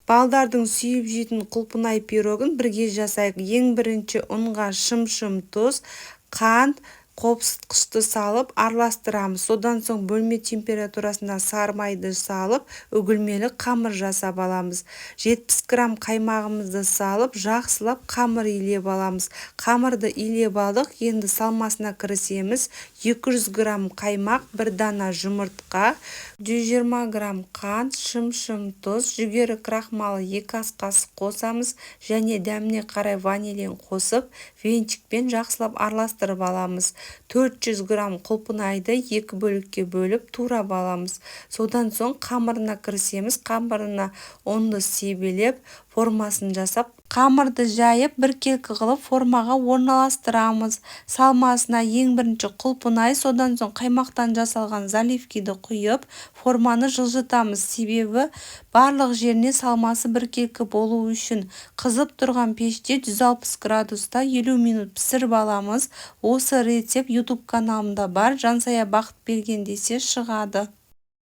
Балдардың сүйіп жейтін құлпынай пирогын бірге жасайық. Ең бірінші ұнға шым-шым тұз, қант, қопсытқышты салып араластырамыз. Содан соң бөлме температурасында сары майды салып, үгілмелі қамыр жасап аламыз. 70 грамм қаймағымызды салып, жақсылап қамыр илеп аламыз. Қамырды илеп алдық, енді салмасына кірісеміз. 200 грамм қаймақ, бір дана жұмыртқа, 120 грамм қант, шым-шым тұз, жүгері крахмалы 2 ас қасық қосамыз және дәміне қарай ванилин қосып, венчикпен жақсылап араластырып аламыз. 400 грамм құлпынайды екі бөлікке бөліп турап аламыз. Содан соң қамырына кірісеміз. Қамырына ұнды себелеп, формасын жасап, қамырды жайып, біркелкі қылып формаға орналастырамыз. Салмасына ең бірінші құлпынай, содан соң қаймақтан жасалған заливкиді құйып, форманы жылжытамыз. Себебі барлық жеріне салмасы біркелкі болу үшін. Қызып тұрған пеште 160 градуста 50 минут пісіріп аламыз. Осы рецепт YouTube каналымда бар. Жансая Бақытберген десе шығады.